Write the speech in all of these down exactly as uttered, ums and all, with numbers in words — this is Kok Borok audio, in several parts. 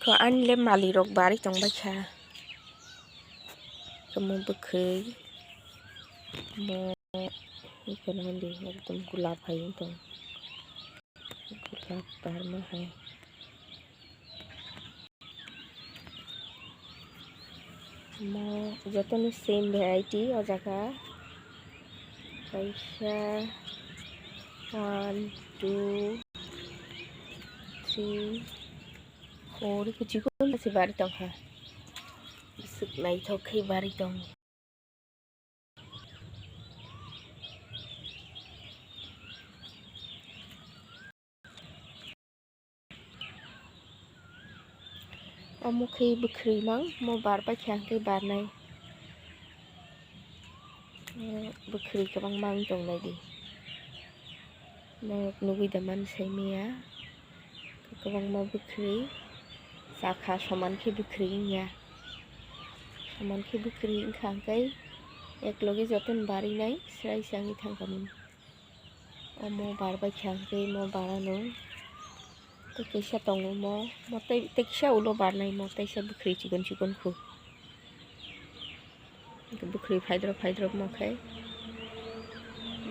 Ani le mali rok bari tong bai kha. Omo bwkhwi, omo, ikono hwn di, ekdom gulap hai wng tong, gulap barma hai. Omo jotono same variety o jaga, kaisa, one, two, three, four, chikon se bari tong kha, bwswk naithok khe bari tong. Omo khe bwkhwrwi mang, omo bar bai kha hwnkhe barnai. Eh, bwkhwrwi kwbangma wng tong lai di. Norok nugui da mani sai maya. Kwbangma bwkhwrwi. Chakha soman khe bwkhwrwi wngya. Soman khe bwkhwrwi wngkha hwnkhe eklogi jotono barinai swrai se wngwi thangkha mani. Omo bar bai kha hwnkhe omo barano. Tei kisa tongo omo, omo tei, tei kisa ulo barnai omo, teisa bwkhwrwi chikon chikon khu. Bwkhwrwi phaidrop phaidrop omo khe.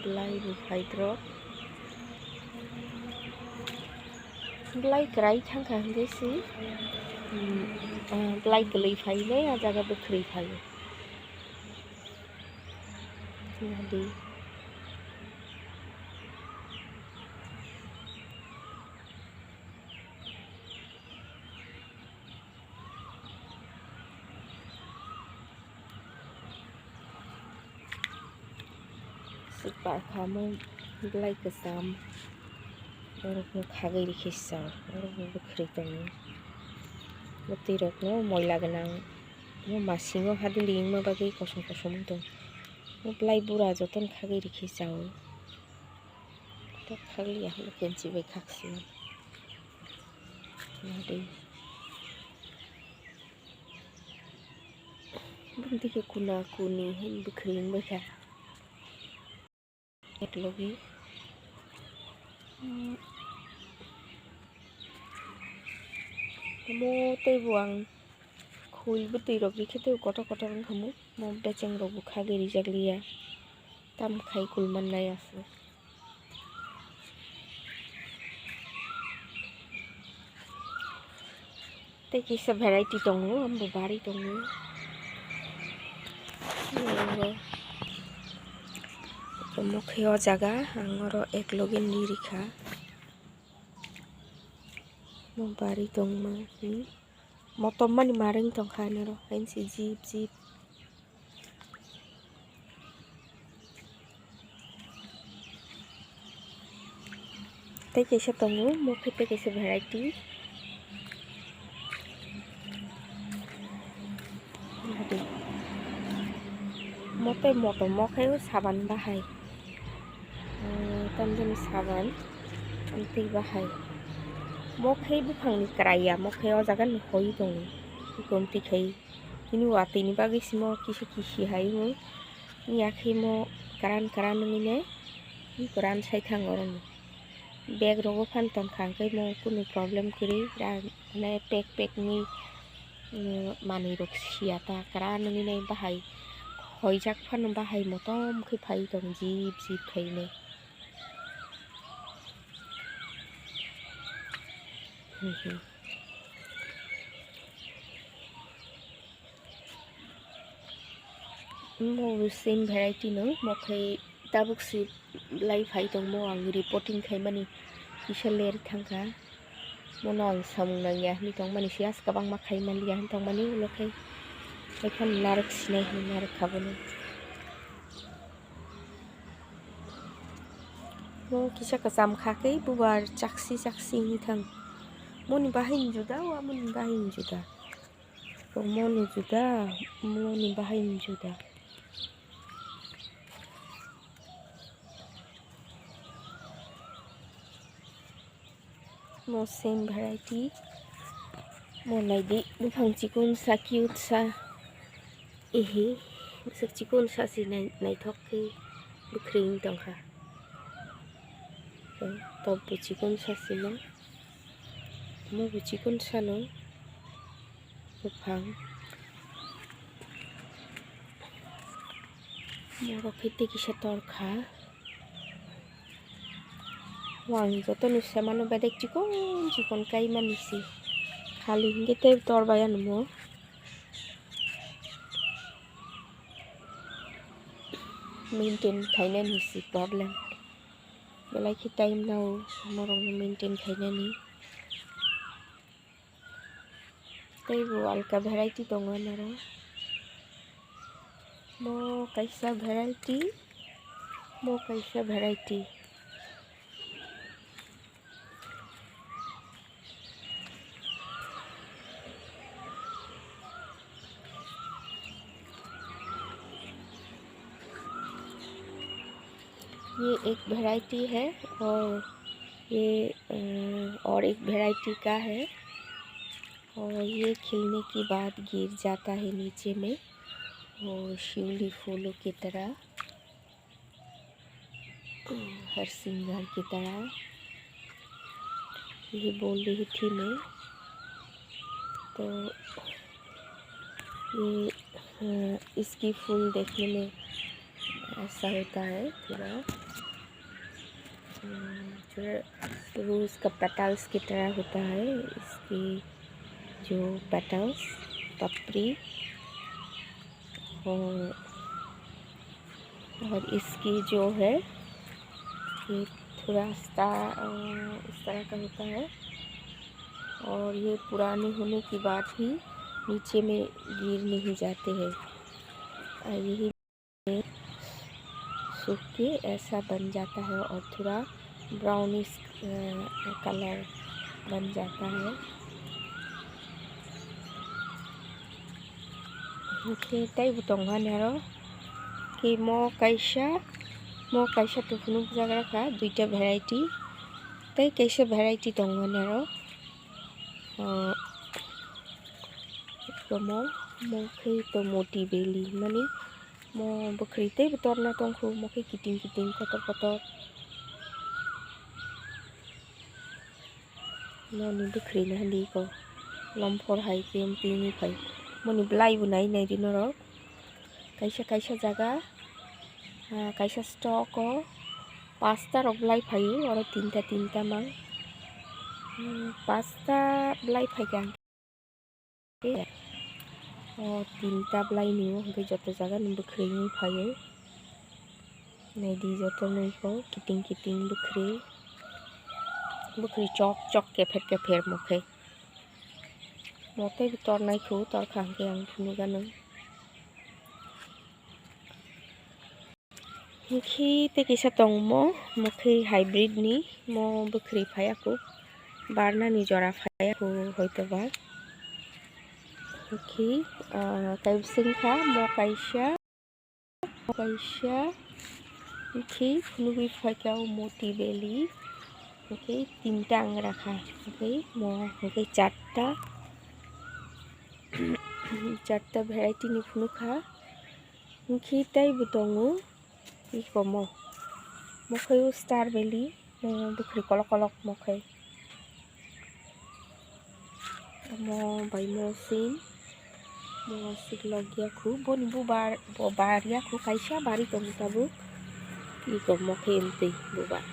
Bwlai bo phaidrop. Bwlai kwrai thangkha hwnkhe se, hmm, ah, bwlai kwlwi phainai, ah jaga bwkhwrwi phaio. Nadi. Swk barkha omo bwlai kwcham, borokno khagwi rikhe chao, borokno bwkhwrwi tongo. Bwtwi rokno moila gwnang, omo masingo haduli wngma bagwi kosom kosom wng tong. Omo bwlai bura jotono khagwi rikhe chao. Tok khagwi ya, kenchi bai khakchina. Nadi. Bumtwi khe kuna kuni hai bwkhwrwi wng bai kha. Eklogi. Omo tei bo ang khul bwtwi rok rikhe tei kotor kotor wng kha mo. Mo becheng rok bo khagwi rijak liya. Tam khai kul mannai aswk. Tei kisa variety tongo, ambo bari tongo. Omo khe o jaga, ang oro eklogi nwi rikha. Mo bari tongma ni, motom mani marwng tongkha noro, hainsi jip jip. Tei kaisa tongo, mo khe tei kaisa variety. Mo tei motom, mo khe saban bahai. Umm, tamjani saban, amtwi bahai. Mo khe buphangni kwraiya, mo khe o jaga ni hoi tongo. Buphang twi khai. Chini watwi ni bagwi simo kisi kisi hai wng ya khe mo kwran kwran wngwi nai kwran sai thang oro ni bag rogo phan tong kha hwnkhe mo kunu problem kwrwi ra nai pek pek ni manwi rok siya ta kwran wngwi nai bahai khoijak phano bahai motom khe phai tong jip jip khai nai. Mo same variety no, mo khe tabuk si lai phai tongmo, ang reporting khaimani kisa ler thangkha. Mono ang samung nangya hinwi tongmani si as kwbangma khai manliya hinwi tongmani, ulo khai, khai phano narwk sinai hinwi narwk kha bono. Mo kisa kwcham kha khe bubar chaksi chaksi hinwi thang. Moni bahai ni juda, o moni bahai ni juda. Moni juda, moni bahai ni juda. Mo same variety. Mo naidi, buphang chikon sa, cute sa. Ehe, bwswk chikon sa se nai-, naithok khe bwkhring tongkha. Top bo chikon sa se no. Mo bo chikon sa no. Buphang. Borok khe tei kisa torkha. Wang jotono semano bedek chikon chikon kaimani se. Khali hinkhe tei tor bai anw mo. Maintain khainani se problem. Belai khe time nao norokno maintain khainani. Teibo alka variety tongo noro. Mo kaisa variety, mo kaisa variety. ये एक variety है और ये, अ, और एक variety का है और ये खिलने के बाद गिर जाता है नीचे में, वो शिवली फूलों की तरह, हर सिंगार की तरह। ये बोल रही थी मैं। तो ये, अ, इसकी फूल देखने में ऐसा होता है पूरा, अ, जो रोज का पेटल्स की तरह होता है इसकी जो पेटल्स, पपड़ी। और, और इसकी जो है, ये थोड़ा सा, अ, इस तरह का होता है और ये पुराने होने के बाद भी नीचे में गिर नहीं जाते हैं। अ, यही सूख के ऐसा बन जाता है और थोड़ा ब्राउनिश, अ, कलर बन जाता है। Hwnkhe teibo tongo ani aro. Khe mo kaisa, mo kaisa tuphunuk jagra kha, duita variety. Tei kaisa variety tongo ani aro. O, mo, mo khe to moti beli, mani mo bwkhri teibo torna tongkhu, mo khe kiting kiting kotor kotor. Noni bwkhri na di ko, lomphor hai khe twi phai. Moni belai bo nai nai di norok. Kaisa kaisa jaga, ah, kaisa stock o pasta rok belai phaio, oro tinta tinta mang. Hmm, pasta belai phaikha. O tinta belai ni o, hwnkhe joto jaga ni bwkhri wng phaio. Naidi joto nui ko kiting kiting bwkhri. Bwkhri chok chok, kepher kepher mo khe. Mo tei bo tornai kho, torkha hwnkhe ang phunuk anw. Hwnkhe tei kisa tongmo, mo khe hybrid ni, mo bwkhri phaiya kho, barnani jora phaiya kho hoito ba. Hwnkhe, ah, kaisa wngkha mo kaisa, mo kaisa, hwnkhe phunugwi phaikha o moti beli, hwnkhe tinta ang rakha, hwnkhe mo, hwnkhe charta, charta variety ni phunukha. Hwnkhe teibo tongo iko mo. Mo khe o star beli, mo bwkhri kolok kolok mo khe. Mo bai mo sim, mo sik log ya khu, boni bubar, bo bar ya khu, kaisa bari tongo tabuk. Iko mo khe mtwi bubar.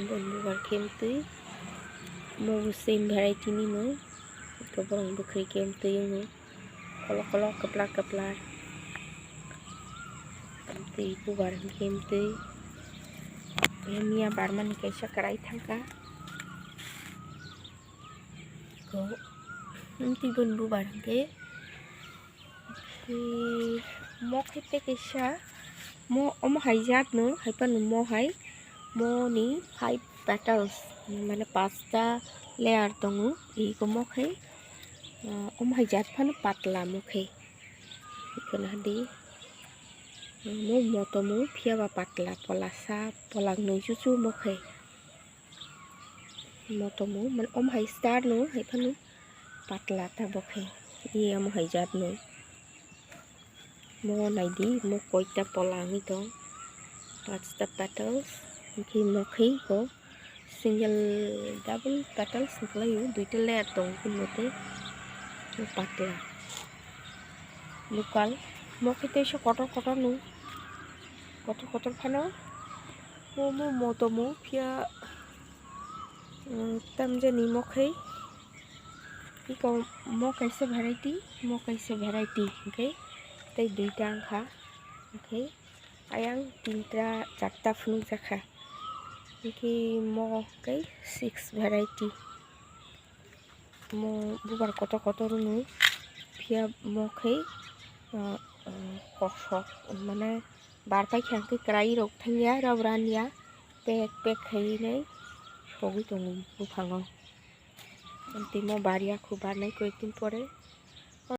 Boni bubar khe mtwi. Mo bo same variety ni mo. Iko borok bwkhri khe mtwi wngo. Kolok kolok kwplak kwplak. Twi bubar hwnkhe twi. Miya barmani kaisa kwrai thangkha. Ko, twi boni bubar hwnkhe. Twi mo khe tei kaisa. Mo omo hai jat no, hai phano mo hai. Mo ni five petals, mane pasta layer tongo. Iko mo khe, ah, omo hai jat phano patla mo khe. Iko na di. Mo motomo phiya ba patla, pola sa, pola nui chuchu mo khe. Motomo, mane omo hai star no, hai phano patla ta bo khe. Ye omo hai jat no. Mo nai di, mo koita pola wngwi tong. Pasta petals, hwnkhe mo khe ko. Single, double petals wngkhlaio, duita layer tong phunukhe. Patla. Local. Mo khe teisa kotor kotor no. Kotor kotor phano. Mo, mo, mo tomo phiya, mm, tamjani mo khe. Iko mo kaisa variety, mo kaisa variety, okay? Tei duita wngkha, okay? Ayang tinta charta phunukjakha. Hingke mo kei six variety. Mo bubar kotor kotor rwnwi phiya mo khe, ah, ah, kosok, mane bar paikha hingke kwrairok thangya, rw ranya, pek pek khainai sogwi tongo buphango. Tei mo bariya khu barnai koyekdin pore.